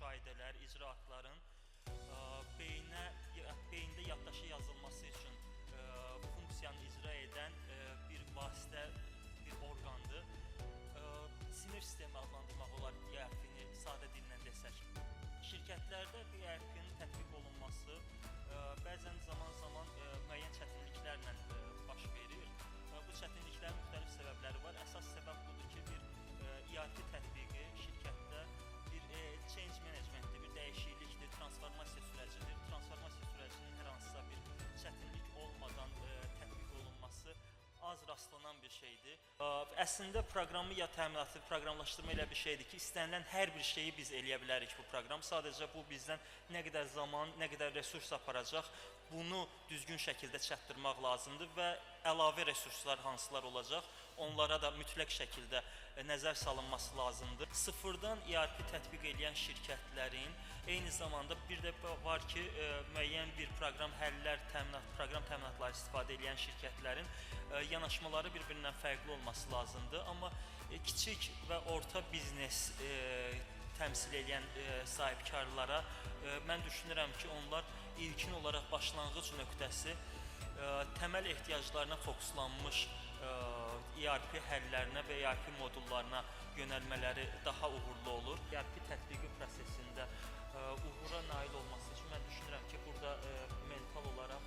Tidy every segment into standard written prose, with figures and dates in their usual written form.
müşahidələr, icraatların beyinə, beyində yaddaşa yazılması üçün funksiyanı icra edən bir vasitə, bir orqandır. Sinir sistemi adlandırmaq olar ERP-ni sadə dillə desək. Şirkətlərdə bu ERP-nin tətbiq olunması bəzən zaman-zaman müəyyən çətinliklərlə baş verir. Bu çətinliklərin müxtəlif səbəbləri var. Əsas səbəb budur ki, bir ERP tətbiqi şirkətdə bir change managementdir, bir dəyişiklikdir, transformasiya sürəcidir. Transformasiya sürəcinin hər hansısa bir çətinlik olmadan tətbiq olunması az rastlanan bir şeydir. Əslində proqramı ya təminatı, proqramlaşdırma elə bir şeydir ki, istənilən hər bir şeyi biz eləyə bilərik bu proqram. Sadəcə bu bizdən nə qədər zaman, nə qədər resurs aparacaq, bunu düzgün şəkildə çatdırmaq lazımdır və əlavə resurslar hansılar olacaq, onlara da mütləq şəkildə nəzər salınması lazımdır. Sıfırdan ERP tətbiq edən şirkətlərin eyni zamanda bir də var ki, müəyyən bir proqram həllər, təminat, proqram təminatları istifadə edən şirkətlərin yanaşmaları bir-birindən fərqli olması lazımdır. Amma kiçik və orta biznes təmsil edən sahibkarlara mən düşünürəm ki, onlar ilkin olaraq başlanğıc nöqtəsi təməl ehtiyaclarına fokuslanmış ERP həllərinə və ERP modullarına yönəlmələri daha uğurlu olur. ERP tətbiqi prosesində uğura nail olması üçün mən düşünürəm ki, burada mental olaraq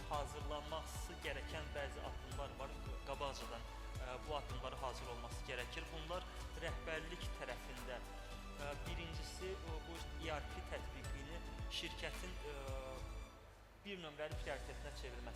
hazırlanması gərəkən bəzi addımlar var. Qabaqcadan bu addımlara hazır olması gərəkir. Bunlar rəhbərlik tərəfində birincisi bu ERP tətbiqini şirkətin bir nömrəli prioritetinə çevirməsi.